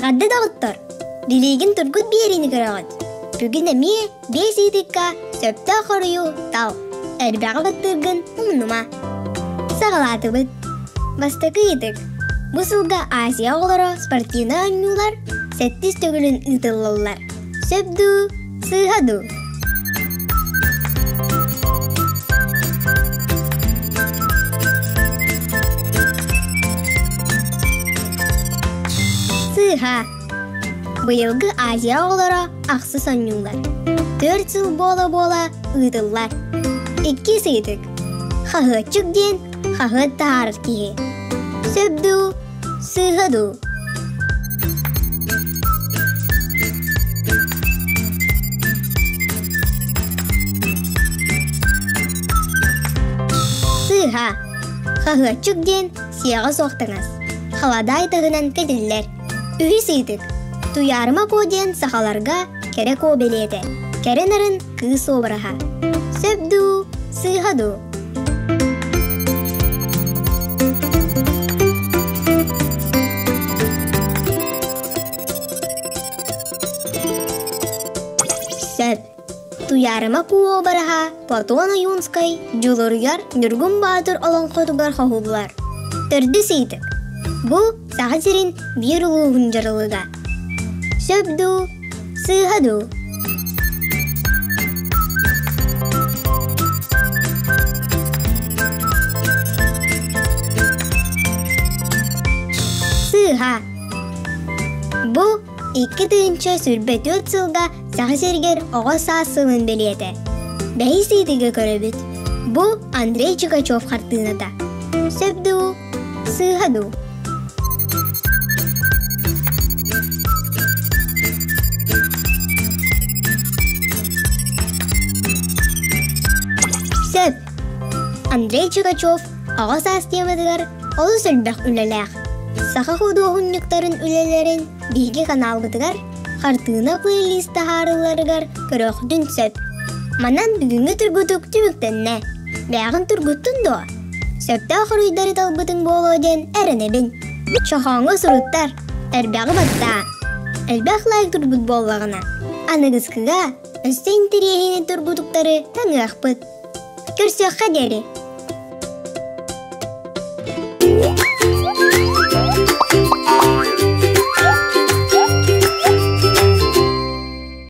Эҕэрдэ доҕоттор! Билигин тургут биэриини көрөҕүт. Бүгүн эмиэ биэс ыйытыкка сөптөөх хоруйу тал. Элбэҕи баттыыргын умнума. Саҕалаатыбыт. Бастакы ыйытык. Бу сылга Азия оҕолоро спортивнай оонньуулар сэттис төгүлүн ыытыллаллар. Сөп дуу, сыыһа дуу? Сыыһа. Быйылгы Азия оҕолоро ахсыс оонньуулар. Төрт сыл буола-буола ыытыллар. Иккис ыйытык. Хаһыатчык диэн хаһыат таһаарар киһи. Сөп дуу, сыыһа дуу? Сыыһа. Хаһыаччык диэн сиэҕэ суох таҥас. Халадаай таһынан кэтиллэр. Үһүс ыйытык. Туйаарыма Куо диэн сахаларга кэрэ куо бэлиэтэ. Кэрэ нарын кыыс уобараһа. Сөп дуу, сыыһа дуу? Сөп. Туйаарыма Куо уобараһа Платон Ойуунскай Дьулуруйар Ньургун Баатыр олоҥхотугар хоһуллар. Төрдүс ыйытык. Бу Саха сирин биир улууһун дьарылыга. Сөп дуу, сыыһа дуу? Сыыһа. Бу 2024 сылга Саха сиригэр оҕо саас сылын бэлиэтэ. Бэһис ыйытыыга көрөбүт. Бу Андрей Чикачев хартыыната. Сөп дуу, сыыһа дуу? Сөп. Андрей Чикачев оҕо саас тематыгар олус элбэх үлэлээх. Саха худуоһунньуктарын үлэлэрин биһиги каналбытыгар хартыына плейлист таһаарыыларыгар көрүөххүтүн сөп. Манан бүгүҥҥү тургутук түмүктэннэ. Бэйэҕин тургуттун дуо? Сөптөөх хоруйдары талбытыҥ буолуо диэн эрэнэбин. Чохооҥҥо суруттар, эрбэҕи баттаа. Элбэх лайк турбут буоллаҕына, аныгыскыга өссө интэриэһинэй тургутуктары таҥыахпыт. Көрсүөххэ диэри!